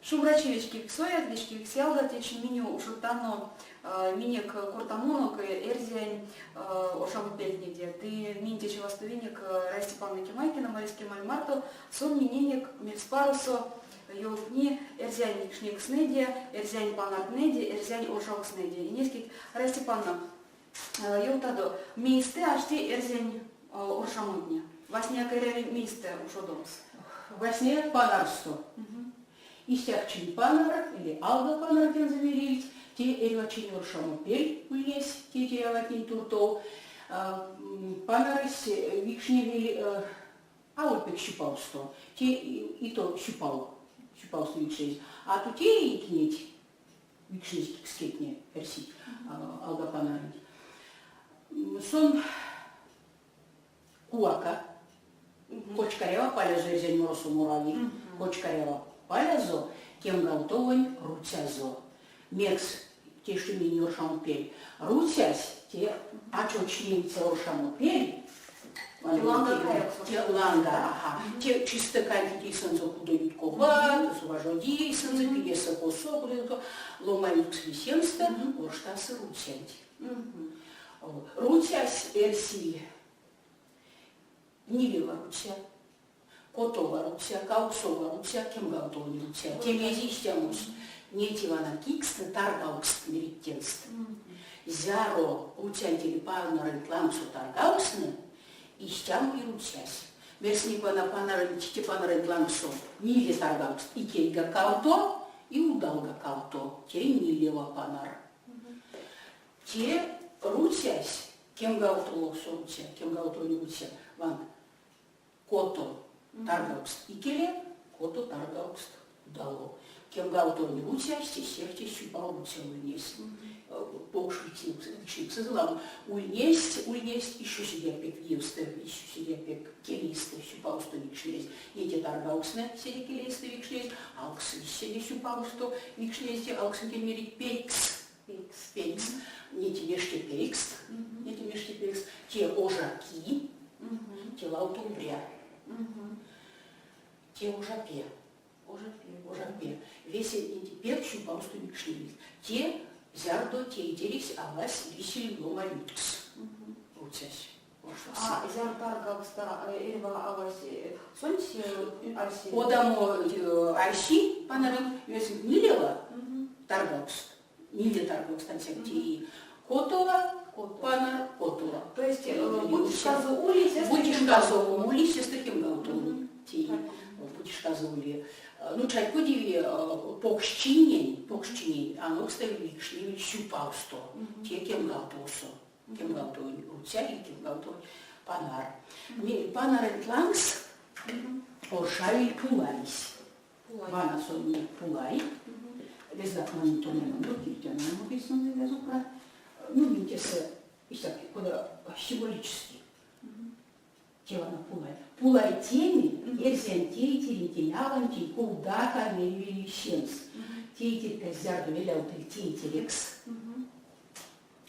Шумбрачи вечкевикс оят, вечкевикс ялгат, течи минь ушодтано минек кортамонок эрзянь оршамопельтнеде. Ды минь течи вастовинек Раиса Степановна Кемайкина, Маризь Кемаль марто. Сон миненек мельспаросо ёвтни эрзянь викшневкстнэде, эрзянь панартнэде, эрзянь оршавкстнэде. Инескеть, Раиса Степановна, ёвтадо, мейстэ ашти эрзянь оршамотне? Васняяк эряви мейстэ ушодомс? Васняяк панарсто. Истяк чинь панар или алга панар тензэ мерильть, те эрьва чинь оршамо пель ульнесь тейтерь-аватнень туртов. Панарось викшневиль аволь пек сюпавсто, те и то сюпав, сюпавсто викшнезь. А тутейтнеть викшнезь кикскетне эрсить алга панаронть. Сон кувака, кочкарява палязо эрзянь моросо морави, кочкарява палязо кемгавтовонь руцязо. Мекс те штемень оршамопель? Руцясь те а чочневиця оршамопель, те ланга, ага. Те чистэ кандить эйсэнзэ кудо юткова, тосо важоди эйсэнзэ, пилесэ косо, кудо ютко. Ломань юткс лисемстэ орштасы руцянть. Руцясь эрси нилева руця, котова руця, кавксова руця, кемгавтовонь руця. Те мезе истямось? Неть вана кикстнэ таргавкст мерить тенст. Зяро руцянть или панаронть лангсо таргавкстнэ, истямо и руцясь. Мерсынек вана панаронть, те панаронть лангсо ниле таргавкст, икельга кавто и удалга кавто, те нилева панар. Те руцясь, кемгавто ловсо руця, кемгавтонь руця, вант, кото таргавкст икеле, кото таргавкст удало. Кемгавтонь руцясь те сехте сюпав руця ульнесь. Покш викшневксэзэ ламо. Ульнесть, ульнесть ещё седеяк пек виевстэ, ещё седеяк пек келейстэ, сюпавсто викшнезь. Неть таргавкстнэ седе келейстэ викшнезь, алксось седе сюпавсто викшнезь, алксонтень мерить пелькс. Пелькс. Пелькс. Неть меште пелькст, неть меште пелькст, те ожаки, те лавтомбря, те ожапе. Ожапе. Ожапе. Весе неть пек сюпавсто викшневильть. Те зярдо тейтересь авась лисиль ломань юткс. Руцясь. А зяро таргавкста эрьва авась сонсь арси? Кодамо арси панаренть, весе нилева таргавкст. Ниле таргавкст ансяк теи. Котова, панар, котова. То есть бути шказо ули, сестэ Бути шказо ули, сестэ кемгавтови теи. Бути шказо ули. Ну, чарькодеви покшчинень, покшчинень анокстави викшневи сюпавсто, те кемгавтовсо. Кемгавтовонь руця и кемгавтовонь панар. Панаронть лангс оршави пулайсь. Вана сон не пулай. Лездак монень тонемандо, киртянь песэнзэ лезукра. Ну, минь тесэ истяк, кода символически. Те вана пулай. Пулай теми, эрзянь тейтерентень, авантень, кулдака мереви лисемс. Тейтерькась зярдо велявтыль тейтерекс,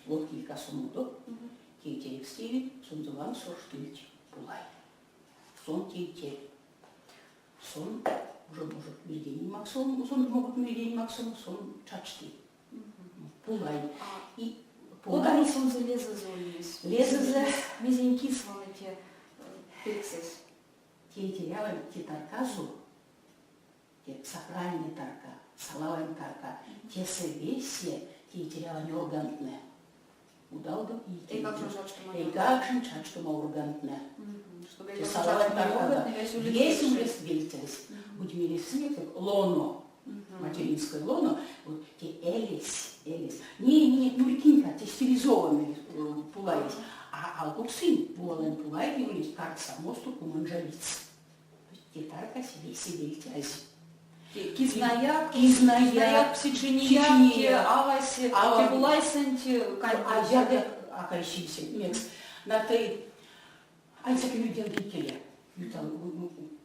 Ловкий касомодо, тейтерекс теевить, сонзэ лангс орштыльть пулай. Сон тейтерь. Сон уже может мирдень максом, сон могут мирдень максом, сон чачты. Пулай. И пулай. Кодамо сонзэ лезэзэ ульнесь? Лезэзэ. Мезень кис вана те пельксэсь? Тейтеряванть те тарказо, те сакральной тарка, салавань тарка. Тесэ весе тейтерявань органтнэ. Удалдо эйкакшонь чачтома органтнэ. Те салавань тарка. Весе улест вельтязь. Будь мересынек лоно, материнское лоно, вот те элесь, элесь. Не, не, нурькинька, те стилизованный пулаесь. А алкуксынь пулалань пулайтне ульнесть карксамосто куманжавиц. Те таркась весе вельтязь. Кизнаяк, кизнаяк, псичинияк, те авась, те пулайсэнть А зярдо а кайсисэ, мекс на тей ансяк людям икеле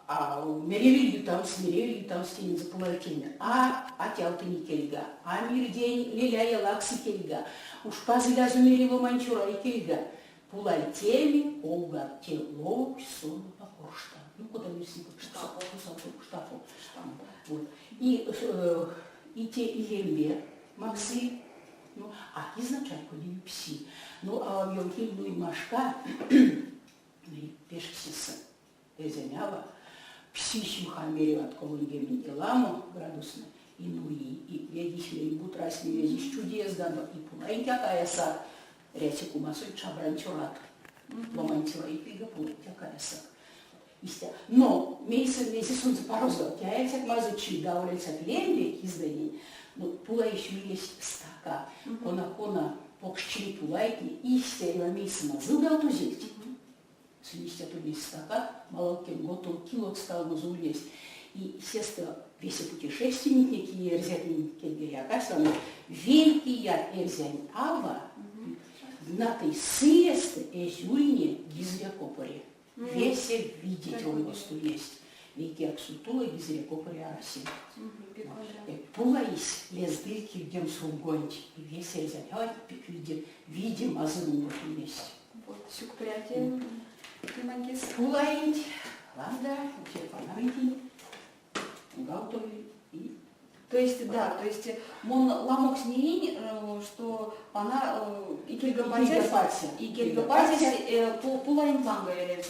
а мереви ютамс, мереви ютамс тензэ пулайтеме. А атявтынь икельга, а мирдень леля ялакс икельга, уш паз илязо мере ломань цёра икельга. Пулайтеме ковгак те ловось сон покоршта. Ну, кода мерсинь, штапо, штапо. Вот. И, и те и лембе максы, ну, а кизна чарькодеви пси. Ну, а ёнкиль нуймашка, пешксесэ эрзянь ава, псись юха мереват 30 ламо градустнэ, и нуи, и ведесь мери-бутрась мирезесь чудездано, и пулаентькак аясак, ряси кумасонть шабрань цёрат. Ломань цёра и пильге пулаентькак аясак. Истя. Но мейсэ мейсэ сонзэ парозо, теяцяк мазычи, даволецяк лембе кизэнень, но пулаесь ульнесь стака. Кона-кона покшчинь пулайтне истя эрьва мейсэ мазылгавтозельть. Сынь истят ульнесть стакат, малав кемготово килот сталмозо ульнесть. И сестэ весе путешественниктне, кие эрзятнень кельге якасть, вана вейкеяк эрзянь ава натой сырестэ эзь ульне гизря копоре. Весе видеть рунгост ульнесть. Вейкеяк сутула гизря копоре арасель. Пулаись лездыль кирдемс рунгонть. И весе эрзянь аватне пек виде, виде мазы рунгот ульнесть. Вот, сюкпря те, Тимакис. Пулаенть ланга, телефононтень, готови и То есть, да, то есть мон ламоксть неинь, что она икельгапатясь, икельгапатясь пулаенть ланга эрявсь.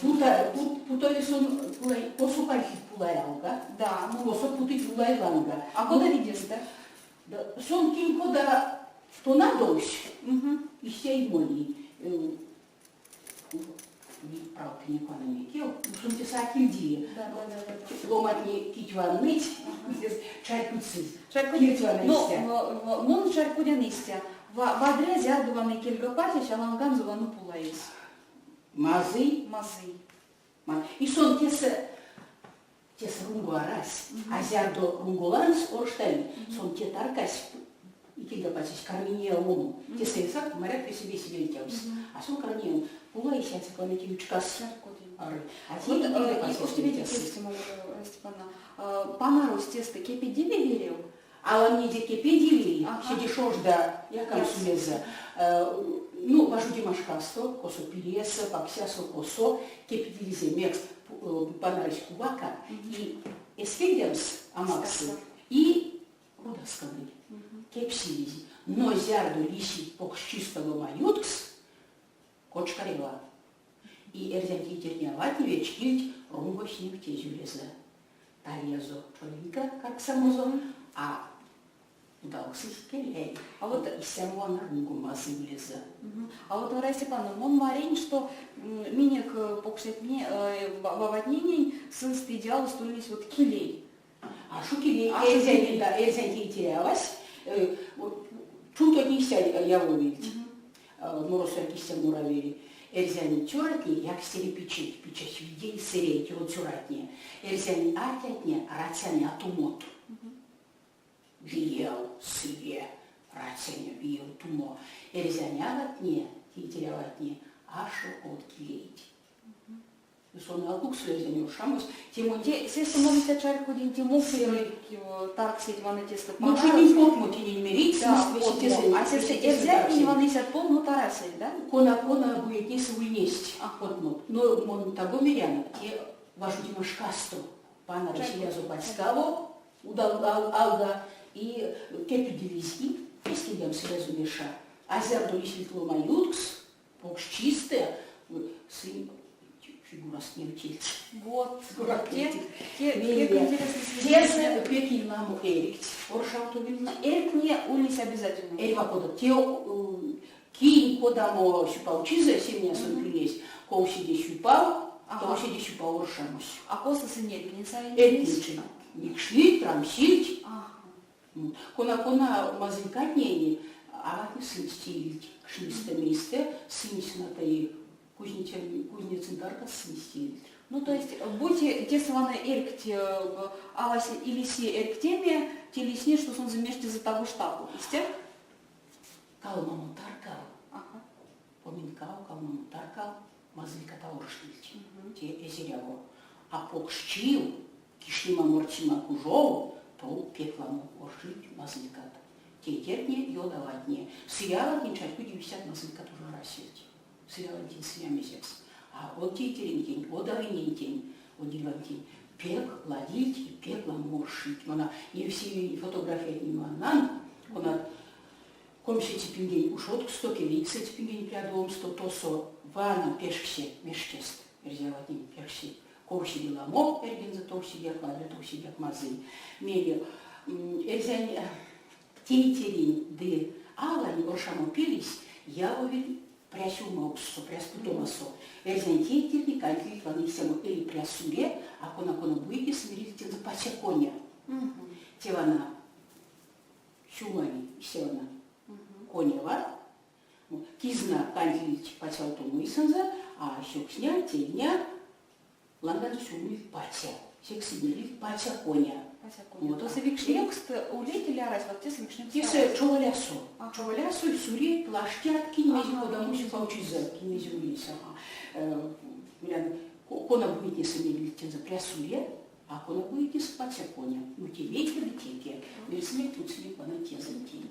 Путови сон пулай, косо пархить пулай алга, да, косо путыть пулай ланга. А кода видестэ? Сон кинь кода тонадовсь, истя и моли. Правда, не панамекев, сон тесэ а кирди. Ломантне кить ванныть, чарькудьсызь. Но мон чарькодян истя. Вадря зярдо ваны кельгопатясь, а ланганзо ваны пулаесь. Мазый. Мазый. И сон тесэ Тесэ рунго арась, а зярдо рунго лангс орштави, сон те таркась икельгапатясь карми ломо. Тесэ ансяк марят весе весе вельтявсь. А сон карми пула исяця кланети ючкас ары. А те Вот икельгапатясь Степановна, панарось тесто кепедеви верев? Аламнеде кепедеви, седе шожда якамс улезэ. Ну, важодема шкасто, косо пиресэ, паксясо, косо кепедилизе, мекс панарось кувака, и эскельдямс а максы, и рудаскадыль, кепсилизь. Но зярдо лисить покшчисто лома юткс, кочкарева. И эрзянь тейтертне-аватне вечкильть рунгось невтезь улезэ. Талиязо чолинька карксамозо, а удалксось келей. А вот истямо вана рунго мазый улезэ. А вот, Варвара Степановна, мон маринь, что минек покштятне, бабатненень сынст идеалост ульнесь вот килей. А шо килей? Эрзянь, да, эрзянь тейтерь-авась, чувтотне истя явовильть. Моросо истя муравели. Эрзянь цёратне якстере пичеть, пичесь видей сэрей цёратне. Эрзянь атятне рацяня тумот. Виев, сие, рацяня виев тумо. Эрзянь аватне, тейтерь-аватне, ашо од килейть. Сон алкукс эрзянь оршамось. Те сестэ молиця чарькодинь, те мог тарксеть ваны тесто. Ну, чуднень потмо тенень мерить, А сестэ эрзятнень ванысят потмот арасель, да? Кона-кона буетнесэ ульнесть потмот. Но мон таго мерян, те важодема шкасто панар селязо пацькаво алга и кепедилизь и эскельдямс селязо меша. А зярдо лисильть лома юткс, покш чистэ сынь фигураст невтильть. Вот. Те, те, пек интересно. Тесэ пек ламо эрькть оршавтовильть. Эрьктне ульнесь обязательно. Эрьва кода. Те кинь кодамо сюпавчизэ семиясонть ульнесь, ков седе сюпав, тов седе сюпав оршамось. А косо сынь эрьктнень саинь? Эрьктнень микшнильть, рамсильть. Кона-кона мазыйкатнень аватне сынсь теильть кшнистэ-мейстэ, сынсь натой кузнецень таркас сынсь теильть. Ну, то есть, будь те сланы эрькть авась или си эрьктеме, те лисни, что сонзэ мештезэ того штапу. Истя? Калмамо таркав, поминкав, калмамо таркав мазыйката оршнильть. Те эзь эряво. А покшчив, кишнема-морсема кужов, тов пек ламо оршить мазыйкат. Тейтертне, ёдаватне. Сыяватне чарькодевстят мазыйкат уже арасельть. Сыявантень сыя мезекс. А од тейтерентень, од авинентень, од дивантень. Пек ладить и пек ламо оршить. Вана невтеви фотографиятнень ваннан, конат 20-це пингень ушодксто, 9-це пингень прядовомсто тосо вана пешксе мештест, эрзяватнень пешксе. Ков седе ламо эрьгензэ, тов седеяк вадря, тов седеяк мазый. Мейле эрзянь тейтерень ды авань оршамопелесь явови прясюлмавкссо, пряспутомасо. Эрзянь тейтертне кандыльть вана истямо эли прясуре, а кона-кона буетнесэ мерильть тензэ пацяконя. Те вана сюлмави истя вана конява. Кизна кандыльть пацявтомо эйсэнзэ, а сёксня, тельня Ланганзо сюлмиль паця. Секс мериль паця коня. Паця коня. Тосо викшневкст улить или арась? Вот тесэ викшневкст Тесэ човалясо. Човалясо суре плаштят, кинь мезе кодамо сюпавчизэ, кинь мезе улесь. Ага. Кона буетнесэ мериль тензэ прясуре, а кона буетнесэ паця коня. Ну, те вейке ды теке. Мерсынек, путсынек вана тезэнтень.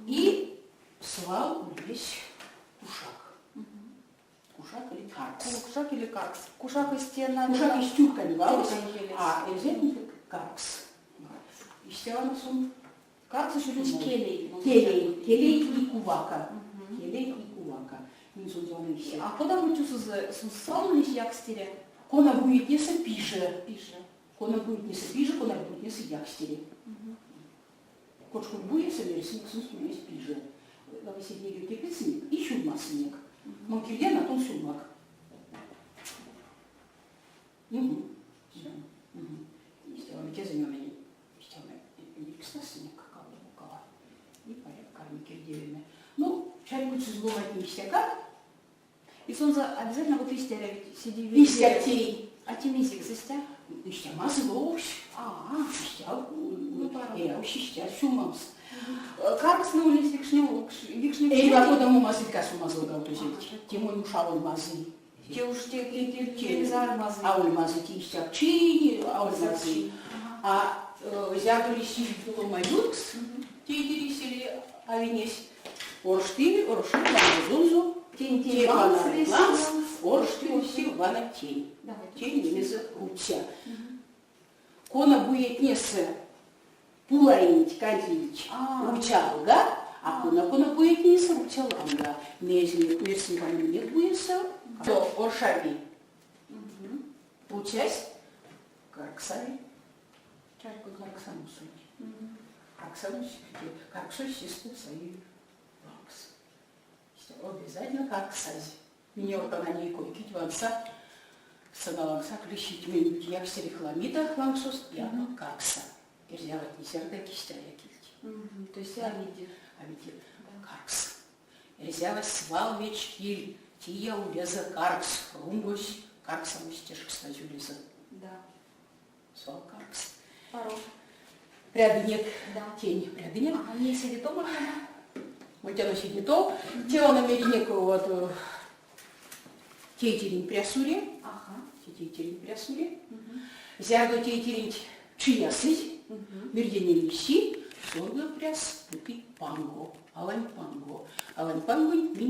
И свал ульнесь кушак. Кушак или каркс. Кушак или каркс. Кушак истя Кушак из тюркань валось, а эрзятнень каркс. Истя вана сон. Каркс ульнесь келей. Келей, келей и кувака. Келей и кувака. Минь сонзэ вана истя. А кодамо тюсозо сон свал ульнесь якстере? Кона буетнесэ пиже. Пиже. Кона буетнесэ пиже, кона буетнесэ якстере. Кочкурбуесэ мерсынек сынст ульнесь пиже. Седнеге кепедсынек и сюлмасынек. Мон кирдян, а тон сюлмак. Угу. Все. Угу. Истя кезэнь истя никстасынек калдо И порядок карми кирдевеме. Ну, чарькодьсызь ломантне истякак. И сонзэ обязательно вот истя эрявить седи Истя тей. А те мезекс истя? Истя мазыловсь. А, истя эрявсь истя сюлмамс. Каркстнэ ульнесть викшневкс. Эрьва кодамо мазылькасо мазылгавтозельть. Те монь уш аволь мазый. Те уш те мазый. Аволь мазый, те истяк чинь, аволь мазый. А зярдо лиси лома юткс, тейтересь или авинесь, Оршти, орши лангозонзо, Тень те вана лангс, оршти, оршти вана тень. Тень лемезэ руця. Кона буетнесэ пулаинть кандилить руця алга, а кона-кона буетнесэ руця ланга. Мерсинь минек буесэ, то оршави. Руцясь карксави. Карксамосонть. Карксамось, карксось сестэ саи лангс. Обязательно карксазь. Мине ортана ней кой-кить ванса, сцена лангса клещить мень якстере хламида лангсост явно каркса. Эрзяватне зярдо кистя якильть. То есть а виде. А виде каркс. Эрзявась свал вечкиль, тия улезэ каркс, рунгось карксамось тешкстазь улезэ. Да. Свал каркс. Паро. Прядынек. Да. Тень прядынек. Ага, не седе тов мольтяно? Мольтяно седе тов. Тело меринек вот тейтерень прясуре. Ага. Тейтерень прясуре. Зярдо тейтеренть чиясызь, мирдене лиси, сонзэ пряс путы панго, авань панго. Авань пангонть минь.